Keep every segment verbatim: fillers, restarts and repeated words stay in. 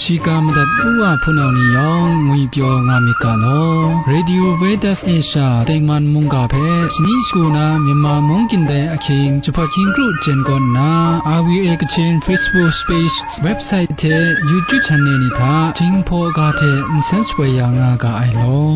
Shiga madat u wa hpunau ni yawng ngwi pyaw nga myit ga law. Radio Veritas Asia tengman mungga hpe shani shagu na Myanmar mung gindai ahkying jahpat hkying kru jen kawn nna, R V A Kachin Facebook page, website hte YouTube channel ni hta Jinghpaw ga hte nsen shapoi ya nga ga ai law.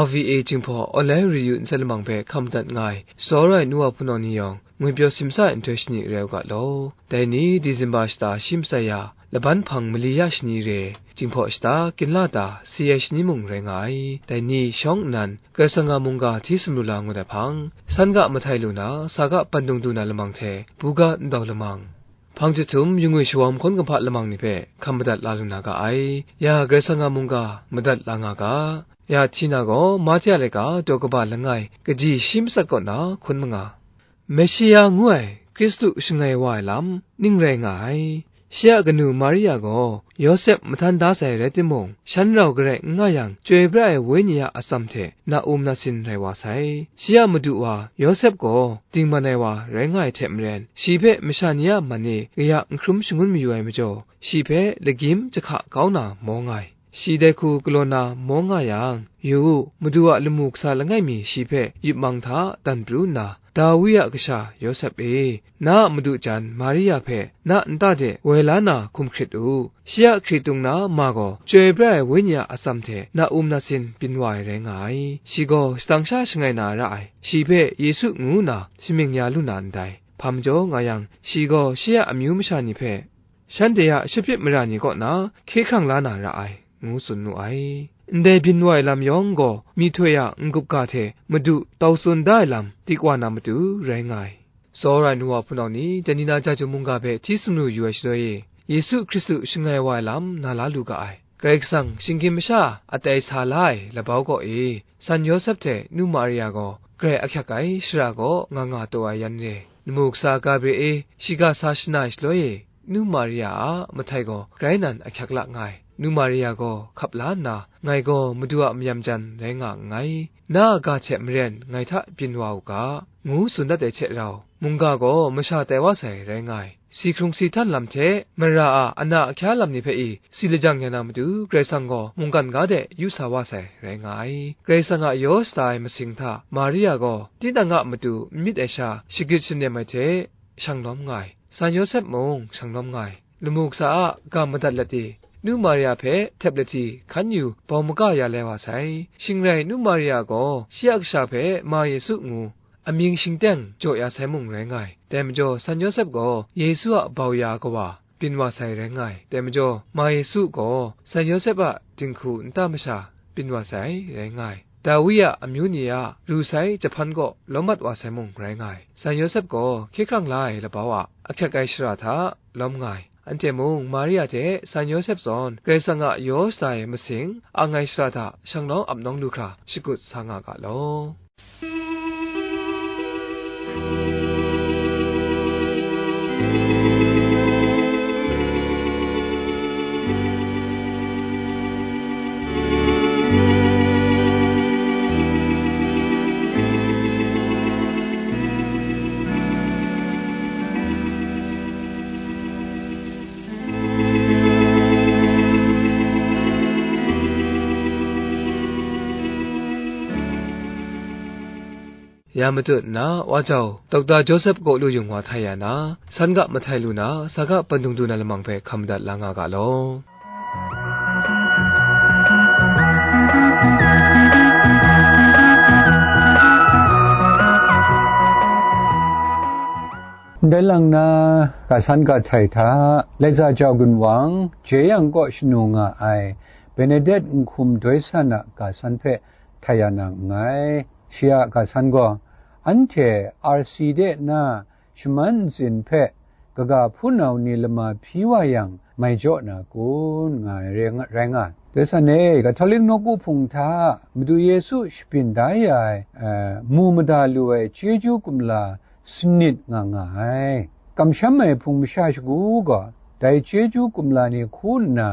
R V A Jinghpaw online radio nsen lamang hpe hkam madat nga ai, tsawra ai nu wa hpunau ni yawng, ngwi pyaw simsa ai nhtoi shani rai u ga law. Dai ni Disemba shata shi masai ya, laban hpang mali ya shani re, Jinghpaw shata ginla ta si ai shani mung rai nga ai. Dai ni shawng nnan, Karai Kasang a mungga hti sumru la ngut ai hpang, san ga mahtai lu na, sa ga pandung du na lamang hte, buga ndau lamang, hpang jahtum yungwi shawam hkawn kumhpa lamang ni hpe hkam madat la lu na ga ai. Ya Karai Kasang a mungga madat la nga ga. Ya hti na gaw, Mahte a laika daw kaba langai, kaji shi matsat kaw na hkun manga, Meshia ngu ai Hkristu shangai wa ai lam ning rai nga ai. Shi a kanu Maria gaw Yawsep mahtan da sai rai timung, shan rau garai n nga yang, Chyoi Pra Ai Wenyi a atsam hte na-um nasin rai wa sai. Shi a madu wa Yawsep gaw dingman ai wa rai nga ai hte maren, shi hpe masha ni a man e kaya n hkrum shangun mayu ai majaw, shi hpe lagyim jahka kau na maw nga ai. Shi dai hku galaw na maw nga yang, yu u, Madu a lamu kasa langai mi shi hpe yupmang hta dan pru nna, Dawi a kasha Yawsep e, na a madu jan Maria hpe na nta de woi la na hkum hkrit u. Shi a hkritung na ma gaw Chyoi Pra Ai Wenyi a atsam hte na-um nasin byin wa ai rai nga ai. Shi gaw shadang sha shangai na ra ai, shi hpe Yesu ngu nna shamying ya lu na ndai. Hpa majaw nga yang, shi gaw shi a amyu masha ni hpe, shanhte a shapyip mara ni kaw na hkye hkrang la na ra ai, ngu tsun nu ai. Ndai byin wa ai lam yawng gaw, myihtoi a n-gup ga hte Madu tau tsun da ai lam dik wa na matu rai nga ai. Tsawra ai nu wa hpunau ni, dai ni na Jahtum mungga hpe hti sumru yu ai shaloi e, Yesu Hkristu shangai wa ai lam na la lu ga ai. Karai Kasang shinggyim masha a tai sa la ai labau kaw e, San Yawsep hte nu Maria gaw grai ahkyak ai shara kaw nga nga taw ai yan re, lamu kasa Gabriel e shiga sa shana ai shaloi e, nu Maria a mahtai gaw grai nan ahkyak la nga ai. Nu Maria gaw hkap la nna, "Ngai gaw Madu a mayam jan rai nga nngai, na a ga hte maren ngai hta byin wa u ga," ngu tsun dat ai hte rau, mungga gaw masha tai wa sai rai nga ai. Si hkrung si htan lam hte mara a ana ahkya lam ni hpe i si lajang ya na matu, Karai Kasang gaw mungkan ga de yu sa wa sai rai nga ai. Karai Kasang a yaw shada ai masing hta Maria gaw tinang a matu n myit ai sha shagrit shanem ai hte shang lawm nga ai. San Yawsep mung shang lawm nga ai. Lamu kasa a ga madat let i, nu Maria hpe htep lahti hkan yu bau maga ya lai wa sai. Shing rai nu Maria gaw shi a kasha hpe Ma Yesu ngu amying shingteng jaw ya sai mung rai nga ai. Dai majaw, San Yawsep gaw Yesu a bau ya kawa byin wa sai rai nga ai. Dai majaw, Ma Yesu gaw San Yawsep a dinghku nta masha byin wa sai rai nga ai. Dawi a amyu ni a ru sai jahpan kaw lawm mat wa sai mung rai nga ai. San Yawsep gaw hkye hkrang la ai labau a ahkyak ai shara hta lawm nga ai. Anhte mung Maria hte San Yawsep zawn Karai Kasang a yaw shada ai masing ang ai shara hta shanglawng ap nawng lu hkra shakut sa nga ga law. Ya matut nna, Wa Jau, Dokta Joseph kaw lu yung wa htai ya na, san ga mahtai lu na, sa ga pandung du na lamang hpe hkam madat la nga ga law. Ndai lang na, ga san ga htai hta, Laiza jau gunwang, Jeyang kaw shanu nga ai, Benedet nhkum doi san a ga san hpe htai ya na nngai. Shi a ga san gaw, anhte R C de na shaman ntsin hpe kaga hpunau ni lama hpyi wa yang, mai jaw na kun, nga ai re nga, rai nga ai. Dai san e, Katolik nawku hpung hta Madu Yesu shabyin da ya ai, eh, mu mada lu ai chyeju kumla sanit nga nga ai. Kamsham ai hpung masha shagu gaw, dai chyeju kumla ni hku nna,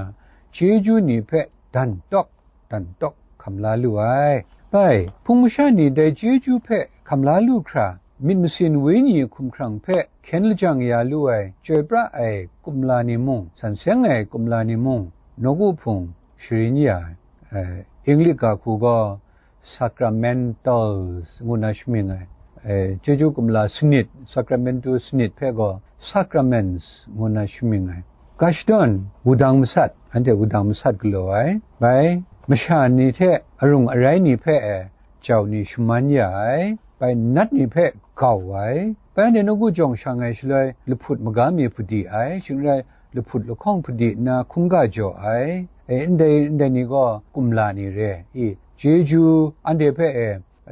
chyeju ni hpe dan tawk, dan tawk hkam la lu ai. Bai, hpung masha ni dai chyeju hpe hkam la lu hkra, myit masin wenyi hkumhkrang hpe hkyen lajang ya lu ai, chyoi pra ai kumla ni mung, san seng ai kumla ni mung, nawku hpung sharin ya ai, eh, English ga hku gaw sacramentals ngu na shamying ai, eh, chyeju kumla sanit, sacramental sanit hpe gaw sacraments ngu na shamying ai. Ga shadawn wudang masat, anhte wudang masat galaw ai, bai masha ni hte arung arai ni hpe, eh, jau ni shaman ya ai, bai nat ni hpe gau ai, bai anhte nawku jawng shang ai shaloi lahput maga mi hpudi ai, shing n rai lahput lahkawng hpudi nna hkungga jaw ai, e, ndai, ndai ni gaw kumla ni re i, chyeju anhte hpe, e,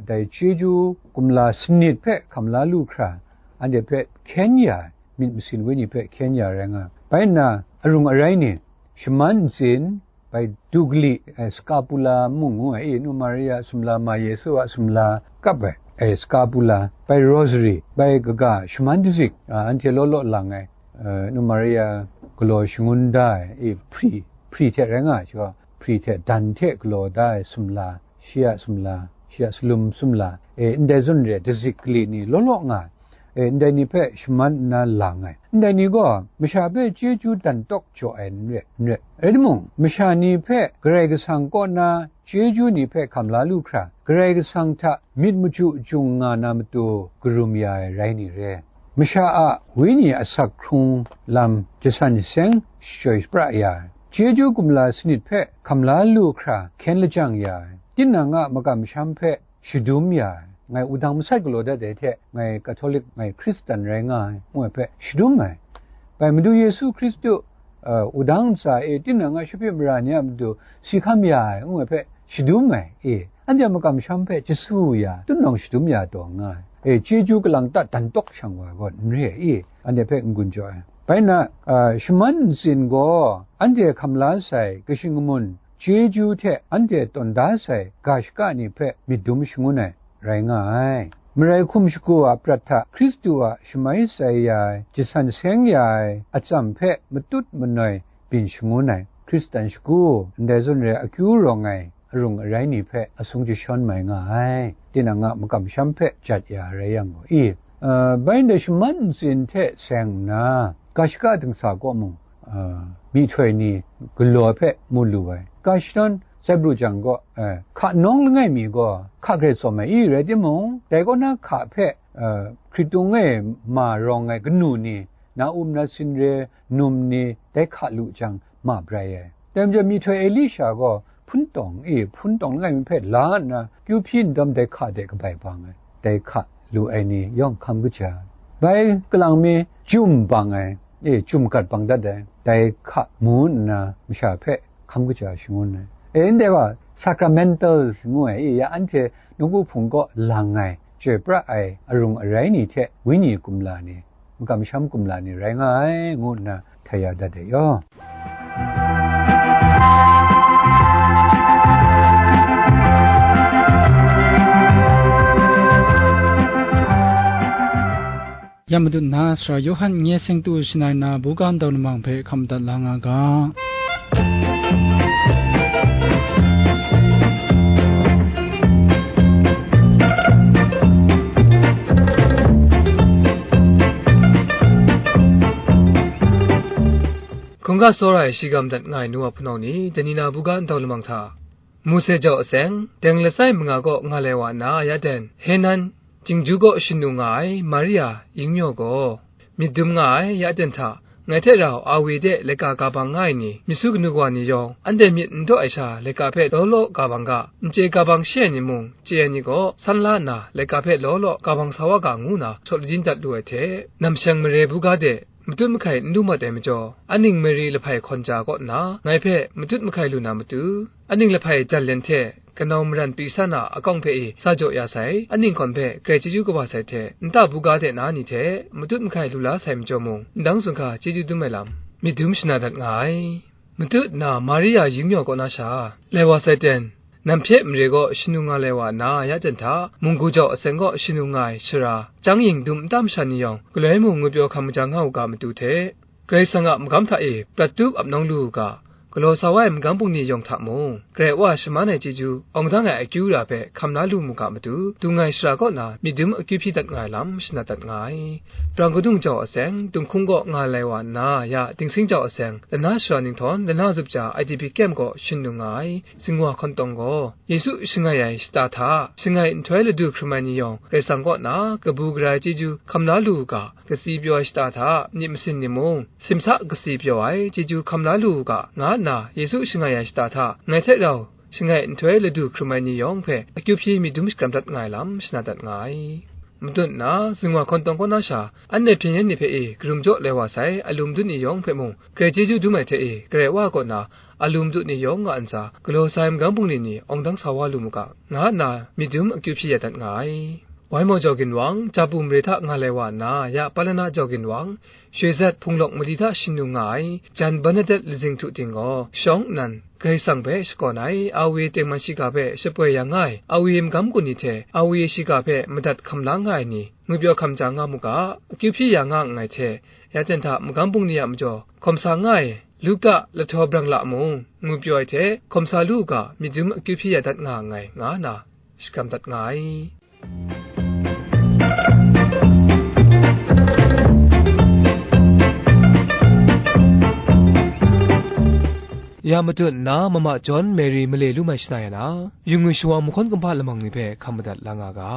dai chyeju kumla sanit hpe hkam la lu hkra, anhte hpe hkyen ya ai, myit masin wenyi hpe hkyen ya rai nga ai. Bai nna, arung arai ni, shaman ntsin, bai dukli, eh, scapula mung ngu ai, i, Nu Maria sumla, Ma Yesu a sumla kap ai, eh, scapula, bai rosary, bai kaga shaman dazik, ah, anhte law law lang ai, eh, Nu Maria galaw shangun da ai, i, hpri, hpri hte rai nga ai, shi gaw, hpri hte dan hte galaw da ai sumla, shi a sumla, shi a salum sumla, e, ndai zawn re ai dazik kali ni law law nga ai, e, ndai ni hpe shaman nna lang ai. Ndai ni gaw masha hpe chyeju dan tawk jaw ai n re, n re. Rai timung, masha ni hpe Karai Kasang kaw na chyeju ni hpe hkam la lu hkra, Karai Kasang hta myit machyu jung nga na matu karum ya ai rai ni re. Masha a wenyi asak hkrung lam jasan jaseng shachyoi shapra ya ai, chyeju kumla sanit hpe hkam la lu hkra hkyen lajang ya ai, tinang a makam masham hpe shadum ya ai, ngai wudang masat galaw dat ai hte, ngai Katolik, ngai Hkristan rai nga ai, ngu ai hpe shadum ai. Bai Madu Yesu Hkristu, uh, wudang ntsa e tinang a shapyi mara ni a matu si hkam ya ai, ngu ai hpe shadum ai, e, anhte a makam masham hpe chyasu ya, tutnawng shadum ya taw nga ai, e, chyeju kalang ta dan tawk shang wa ai gaw n re ai, e, anhte hpe n-gun jaw ai. Bai nna, uh, shaman ntsin gaw anhte hkam la sai, kashi kamun, chyeju hte anhte tawn da sai ga shaka ni hpe myit dum shangun ai rai nga ai. Marai hkum shagu a prat hta Hkristu a shamai tsai ya ai, jasan seng ya ai atsam hpe matut manoi byin shangun ai Hkristan shagu, ndai zawn re ai akyu rawng ai arung arai ni hpe asung jashawn mai nga ai. Tinang a makam masham hpe jat ya rai yang gaw, i, uh, bai ndai shaman ntsin hte seng nna, ga shaka dingsa kaw mung, a, myihtoi ni galaw hpe mu lu ai. Ga shadawn zaibru jang gaw, e, hka nawng langai mi gaw hka grai tsawm ai, i, rai timung, dai kaw na hka hpe, e, hkritung e ma rawng ai kanu ni, na um na sin re, num ni, dai hka lu jang ma brai ai. Dai majaw myihtoi Elisha gaw hpun tawng, i, hpun tawng langai mi hpe la nna, kyu hpyi ndawm dai hka de kabai bang ai. Dai hka lu ai ni yawng hkam kaja ai. Bai kalang mi jum bang ai, e, jum gat bang dat ai, dai hka mu nna masha hpe hkam kaja shangun ai. E, ndai wa, sacramental ngu ai, e, ya anhte nawku hpung kaw lang ai, chyoi pra ai arung arai ni hte wenyi kumla ni, makam masham kumla ni rai nga ai, ngu nna htai ya dat ai yaw. Ya madat na, Sara Yawhan n-, nye seng tu shanai na, buga ndau lamang hpe hkam dat la nga ga. Hkungga tsawra ai shi gam dat nga ai nu wa hpunau ni, dai ni na buga ndau lamang hta, Mose jau aseng, teng lasai manga kaw nga lai wa nna, ya ten, Henan, Chingju kaw shanu nga ai Maria yingmyaw gaw, myit dum nga ai, ya ten hta, ngai hte rau Awi de laika ka bang nga ai ni, myit su kanu kawa ni yawng, anhte myit n daw ai sha, laika hpe law law ka bang ga, n chye ka bang she ai ni mung, chye ai ni gaw, san la nna, laika hpe law law ka bang sa wa ga, ngu nna, saw lagyim dat lu ai hte, namsheng mare buga de, matut mahkai n lu mat ai majaw, aning Mari lahpai hkawn ja kaw nna, ngai hpe matut mahkai lu na matu, aning lahpai jan len hte, kanau maran pyi san a akawng hpe i sa jaw ya sai, aning hkawn hpe grai chyeju kaba sai hte, nta buga de na ni hte, matut mahkai lu la sai majaw mung, ndang zunhka chyeju dum ai lam, myit dum shana dat nga ai. Matut na Maria yingmyaw kaw na sha, lai wa sai ten, nam hpye mare gaw shanu nga lai wa na, ya ten hta, munggu jau aseng kaw shanu nga ai sara, chyang ying dum nta masha ni yawng, galoi mung ngwipyaw hkam maja nga u ga matu hte, Karai Kasang a magam hta e prat tup ap nawng lu u ga, galaw sa wa ai magam bungli yawng hta mung, Karai Wa a shaman ai chyeju awng dang ai akyu ara hpe hkam la lu mu ga matu, dung ai shara kaw na myit dum akyu hpyi dat nga ai lam shanat dat nga ai. Brang kadung jau a seng, Tunghkung kaw nga lai wa nna, ya Dingsing jau a seng, lana shara ninghtawng, lana zup ja I D P camp kaw shin lu nga ai, Zingwa Hkawntawng gaw, Yesu shangai ai shata hta, shangai nhtoi ladu hkrum ai ni yawng, Karai Kasang kaw na kabu gara ai chyeju hkam la lu u ga, katsi pyaw ai shata hta, myit masin ni mung, simsa katsi pyaw ai chyeju hkam la lu u ga, nga nna, Yesu shangai ai shata hta, ngai hte rau, shangai nhtoi ladu hkrum ai ni yawng hpe akyu hpyi myit dum shakram dat nga ai lam shana dat nga ai. Matut nna, Zingwa Hkawntawng kaw na sha, anhte hpyen yen ni hpe e, karum jaw lai wa sai, a lu madut ni yawng hpe mung, Karai chyeju dum ai hte e, Karai Wa kaw na, a lu madut ni yawng nga ntsa, galaw sa ai magam bungli ni awng dang sa wa lu mu ga, nga nna, myit dum akyu hpyi ya dat nga ai. Wai maw jau ginwang, Japu mare hta nga lai wa nna, ya Palana jau ginwang, Shwe Zat Hpung Lawk mali hta shin lu nga ai, jan Bernadette Lazing Htu Ting gaw, shawng nnan, Karai Kasang hpe shakawn ai, Awe tengman shiga hpe shapoi ya nga ai, Awe magam gun ni hte, Awe shiga hpe madat hkam la nga ai ni, ngwipyaw hkam ja nga mu ga, akyu hpyi ya nga nngai hte, ya ten hta magam bungli a majaw hkawm sa nga ai, Luka lahtaw brang la mung, ngwipyaw ai hte hkawm sa lu u ga, myit dum akyu hpyi ya dat nga nngai, nga nna shakram dat nga ai. Ya matut nna, Mama John Mary male lu mai shana ya na, yungwi shawang mahkawn kumhpa lamang ni hpe hkam madat la nga ga.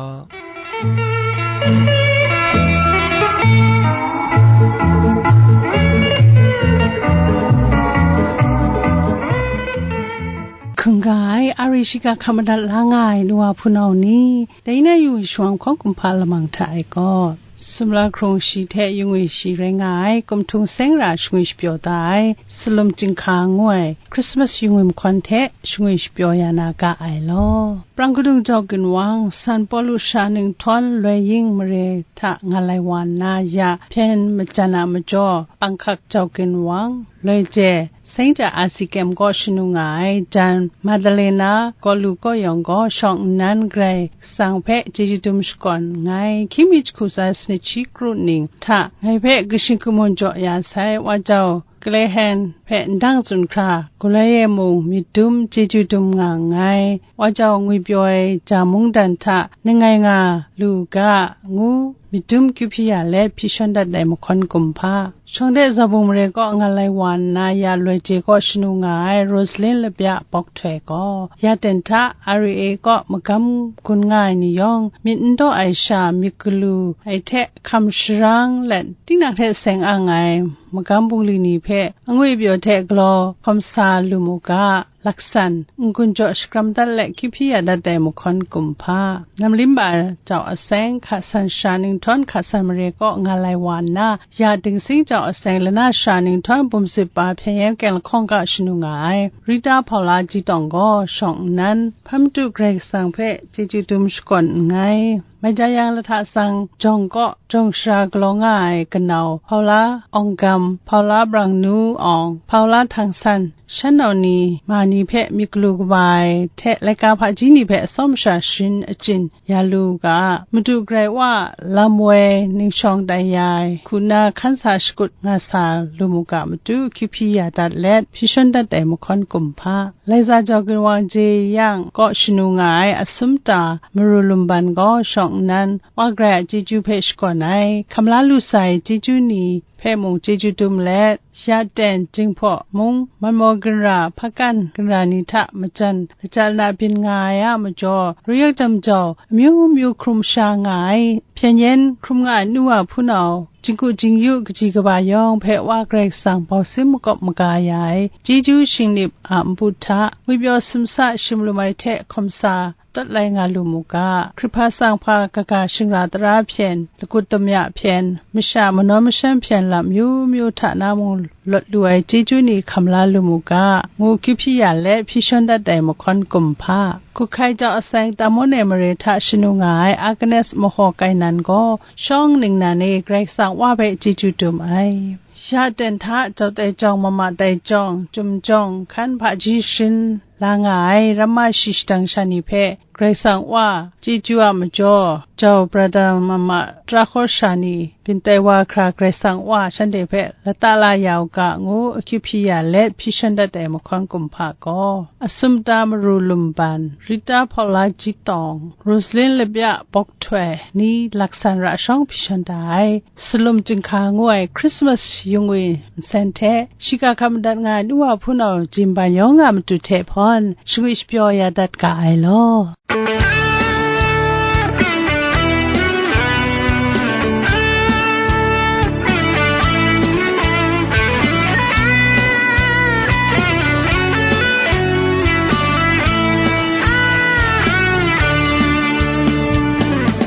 Hkungga ai, a ri shiga hkam madat la nga ai nu wa hpunau ni, dai na yu shawang hkawng kumhpa lamang hta e gaw, sumla hkrung shi hte yungwi shi rai nga ai, kumhtung seng ra shangwi shapyaw da ai, Salum Chyinghka ngu ai, Christmas yungwi mahkawn hte shangwi shapyaw ya na ga ai law. Prang kadung jau ginwang, San Pawlu sha ninghtawng loi ying mare hta nga lai wa nna ya hpyen majan a majaw, panghkak jau ginwang, loi je, Saint Asi Kem gaw shanu nga ai, jan Madalena Kawlu Kawiyawng gaw shawng nnan Karai Kasang hpe chyeju dum shakawn nngai. Hkying mi jahku tsa sanit shi kru ning hta ngai hpe kashi kamun jaw ya sai, wa jau Klehen hpe ndang tsun hkra, galoi e mung myit dum chyeju dum nga nngai. Wa jau ngwipyaw ai ja mungdan hta nangai nga lu u ga, ngu myit dum kyu hpyi ya let hpyi shawn dat ai mahkawn kumhpa. Shawng de Zabu mare kaw nga lai wa nna ya loi je kaw shanu nga ai Rosalin Labya Bawk Htoi gaw, ya ten hta R A A kaw magam gun nga ai ni yawng, myit n daw ai sha myit galu ai hte hkam sharang let, tinang hte seng ang ai magam bungli ni hpe angwi pyaw hte galaw hkawm sa lu mu ga, laksan, n-gun jaw shakram dat let kyu hpyi ya dat ai mahkawn kumhpa. Namlimba jau aseng, hka san sha ninghtawng hka san mare kaw nga lai wa nna, ya Dingsing jau aseng, lana sha ninghtawng bum sip pa hpyen yen keng lahkawng ga shanu nga ai, Rita Hpaula Ji Tawng gaw shawng nnan, Hpa Madu Karai Kasang hpe chyeju dum shakawn nngai. Mai ja yang, lahta tsang jawng kaw jawng shara galaw nga ai kanau, Hpaula Awng Gam, Hpaula Brang Nu Awng, Hpaula Htang San, shan nau ni, ma ni hpe myit galu kaba ai hte laika hpaji ni hpe atsawm sha sharin achyin ya lu u ga, Madu Karai Wa a lam woi ningshawng tai ya ai hku na hkan sa shakut nga sa lu mu ga matu, kyu hpyi ya dat let hpyi shawn dat ai mahkawn kumhpa. Laiza jau ginwang je yang kaw shanu nga ai asum ta Maru Lumban gaw shawng nnan, Wa Karai a chyeju hpe shakawn ai, hkam la lu sai chyeju ni hpe mung chyeju dum let, ya ten Jinghpaw mung, Manmaw ginra, Hpakan ginra ni hta majan lachyel na byin nga ai a majaw, Ruyang Jam Jau amyu myu hkrum sha nga ai, hpyen yen hkrum nga ai nu wa hpunau, jinggu jingyu kaji kaba yawng hpe Wa Karai Kasang bau sim makawp maga ya ai, chyeju shingnip a npu hta, ngwipyaw simsa shim lum ai hte hkawm sa, tawt lai nga lu mu ga, Hkrit hpa tsang hpa kaga shingra tara hpyen, lagut damya hpyen, masha manawn mashan hpyen lam yu myu hta na mung lawt lu ai chyeju ni hkam la lu mu ga, ngu kyu hpyi ya let hpyi shawn dat ai mahkawn kumhpa. Kuhkai jau aseng Tamone mare hta shanu nga ai Agnes Mahaw Kainan gaw shawng ningnan e Karai Kasang Wa hpe chyeju dum ai. Ya ten hta jau tai jawng, mama tai jawng, chyum jawng, hkan hpaji sharin la nga ai ramma shi shadang sha ni hpe, Karai Kasang Wa chyeju a majaw, jau brata mama, tara hkawsha ni, byin tai wa hkra Karai Kasang Wa shanhte hpe lata la ya u ga, ngu akyu hpyi ya let hpyi shan dat ai mahkawn kumhpa gaw, Asumta Maru Lumban, Rita Paula Jitawng, Rosalyn Labya Bawk Htoi ni laksan ra shawng hpyi shan da ai, Salum Chyinghka ngu ai Christmas yung e nsen hte, shiga hkap madat nga ai nu wa hpunau jinban yawng a matu hte hpawn, shangwi shapyaw ya dat ga ai law.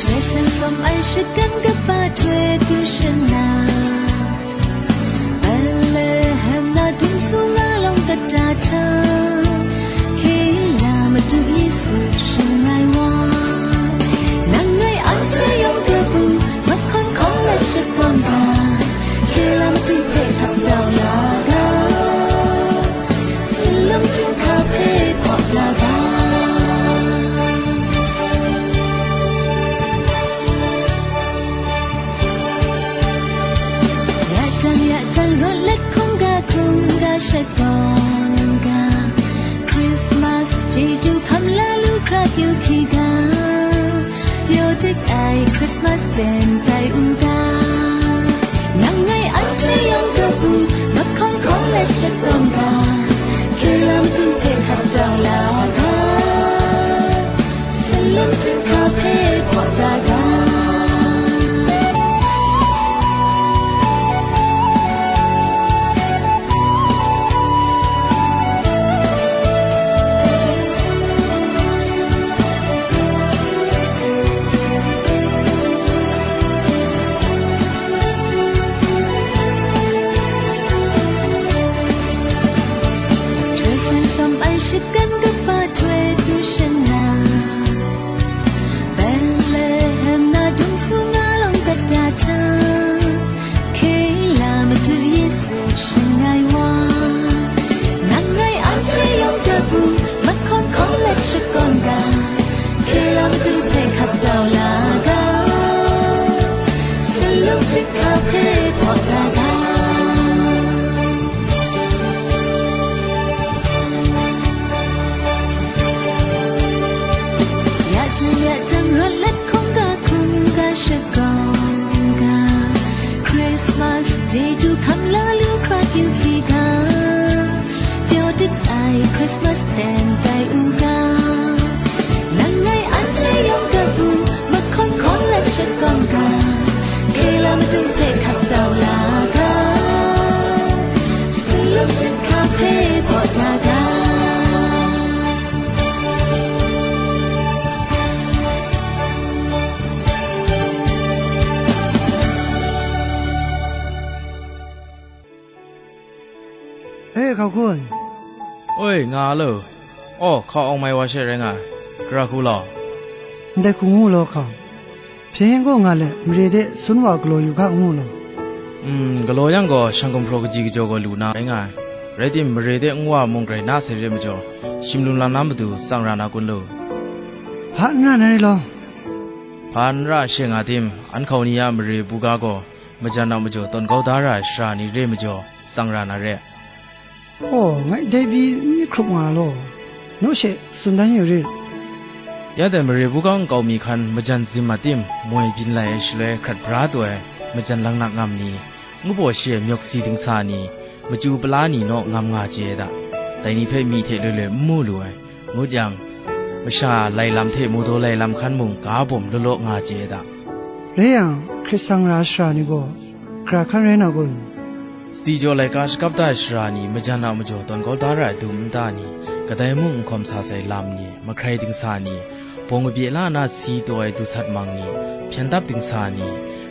Jason from ai shatan kaba htoi tu shana. Bethlehem na dum su nga long kata hta, hkye la Madu Yesu shangai wa. Nang ngai anhte yawng kabu, mahkawn hkawng let shakawn ga, hkye la Madu hpe hkap dau la ga, salum chyinghka hpe hpaw la ga. Ya jang, ya jang, rawt let hkungga, hkungga shakawn ga, Christmas chyeju hkam la lu hkra kyu hti ga, pyaw dik ai Christmas ten tai u ga. Nang ngai anhte yawng kabu, mahkawn hkawng let shakawn ga, hkye la Madu hpe hkap dau la ga, salum chyinghka hpe hpaw da ga. Jason sam ai shatan kaba htoi tu shana, Bethlehem na dum su nga long kata hta, hkye la Madu Yesu shangai wa. Nang ngai anhte yawng kabu, mahkawn hkawng let shakawn ga, hkye la Madu hpe hkap dau la ga, salum chyinghka hpe hpaw da ga. Ya jang, ya jang, rawt let hkungga, hkungga shakawn ga, Christmas chyeju hkam la lu hkra kyu hti ga, pyaw dik ai Christmas ten tai u ga. Nang ngai anhte yawng kabu, mahkawn hkawng let shakawn ga, hkye la Madu hpe hkap dau la ga, salum chyinghka hpe hpaw da ga. E, hkau hku ai. Oi, nga a lo. Aw, hkau awng mai wa she rai nga ai. Gara hku law. Ndai hku ngu law, hkau. Hpyen gaw nga let, mare de sun wa galaw yu ga ngu law. Mm, galaw yang gaw, shang gumhpraw kaji kajaw gaw lu na rai nga ai. Rai tim, mare de nwa mung grai na sai re majaw, shim lung lang na matu tsang ra na kun lu. Hpa n ra na rai law. Hpa n ra she nga tim, an hkau ni a mare buga gaw, majan a majaw tawn kau da ra ai sara ni re majaw, tsang ra na re. Aw, ngai dai pyi n myit hkrup nga law, naw she tsun dan yu rit. Ya dai mare buga nkau mi hkan majan zim a tim moi byin lai ai shaloi hkrat bra taw ai majan langnak ngam ni, ngu baw shi ai myawk si dingsa ni, machyu pala ni naw ngam nga chye ai da. Dai ni hpe myi hte loi loi n mu lu ai. Ngut yang, masha lai lam hte mawdaw lai lam hkan mung ga bawm law law nga chye ai da. Rai yang, hkrit sang ra sara ni gaw, gara hkan rai na kun? Sadi jaw laika shakap da ai sara ni, majan a majaw tawn kau da ra ai dum nta ni, kadai mung n hkawm sa sai lam ni, mahkrai dingsa ni, bawng kabye la na si taw ai du sat mang ni, hpyen dap dingsa ni,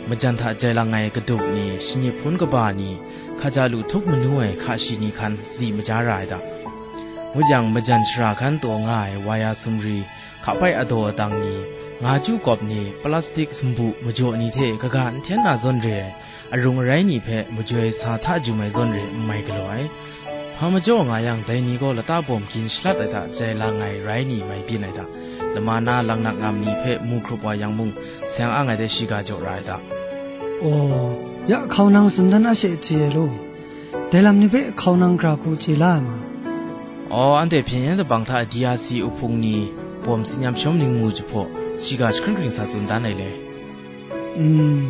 majan hta jai lang ai kadup ni, shanyi hpun kaba ni, hkaja lu htup manu ai hka shi ni hkan sadi maja ra ai da. Ngut yang, majan shara hkan taw nga ai waya sumri, hkapai adaw adang ni, nga chyu kawp ni, plastik sumbu majaw ni hte kaga n hten na zawn re ai, arung arai ni hpe majoi sa hta jum ai zawn re n mai galaw ai. Hpa majaw nga yang, dai ni gaw lata bawm gin shalat ai hta jai lang ai rai ni mai byin ai hta, lama na langnat ngam ni hpe mu hkrup wa yang mung, seng ang ai de shiga jaw ra ai da. Aw, ya hkau nang tsun dan a she hti ai law, dai lam ni hpe hkau nang gara hku chye la ai ma? Aw, anhte hpyen yen dabang hta D R C uhpung ni bawm tsin yam shawm ningmu jahpaw, shiga jahkring hkring sa tsun dan ai le. Mm,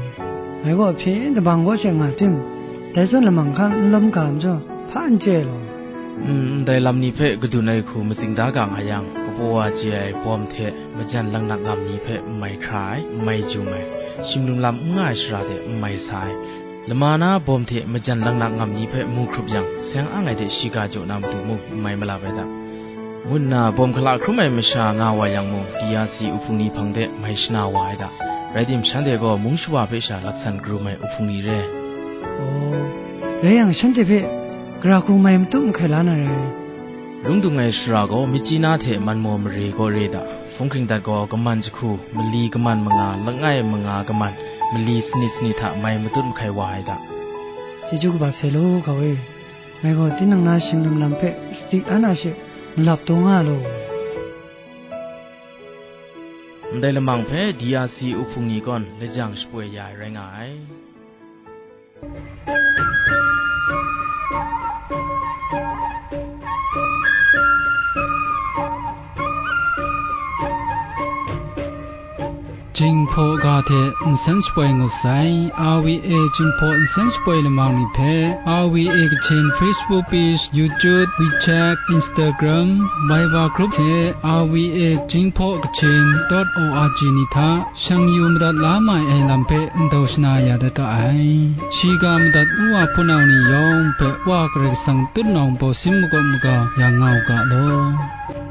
ngai gaw hpyen yen dabang kaw she nga tim, dai zawn lamang hkan n lawm ga majaw, hpa n chye ai law. Mm, ndai lam ni hpe kadun ai hku matsing da ga nga yang, kapaw wa chye ai bawm hte majan langnat ngam ni hpe n mai hkra ai, n mai jum ai, shimlum lam n nga ai shara de n mai sa ai, lama na bawm hte majan langnat ngam ni hpe mu hkrup yang, seng ang ai de shiga jaw na matu mung n mai malap ai da. Ngu nna bawm hkala hkrum ai masha nga wa yang mung, D R C uhpung ni hpang de mai shana wa ai da. Rai tim, shanhte gaw mung shawa hpe sha laksan karum ai uhpung ni re. Aw, rai yang, shanhte hpe gara hku mai matut mahkai la na rai. Lung dung ai shara gaw myit chyi na hte man maw mare gaw re da. Hpung hkring dat gaw kaman jahku, mali kaman manga, langai manga kaman, mali sanit sanit hta mai matut mahkai wa ai da. Chyeju kaba sai law, hkau e. Ngai gaw tinang na shimlum lam hpe sadi an a she malap taw nga law. Ndai lamang hpe D R C uhpung ni gawn lajang shapoi ya ai rai nga ai. Jinghpaw ga hte nsen shapoi ngut sai, R V A Jinghpaw nsen shapoi lamang ni hpe, R V A Kachin Facebook page, YouTube, WeChat, Instagram, Viber group hte R V A Jinghpaw Kachin dot O R G ni hta shang yu madat la mai ai lam hpe ndau shana ya dat ga ai. Shiga madat u wa hpunau ni yawng hpe Wa Karai Kasang tutnawng bawsin makawp maga ya nga u ga law.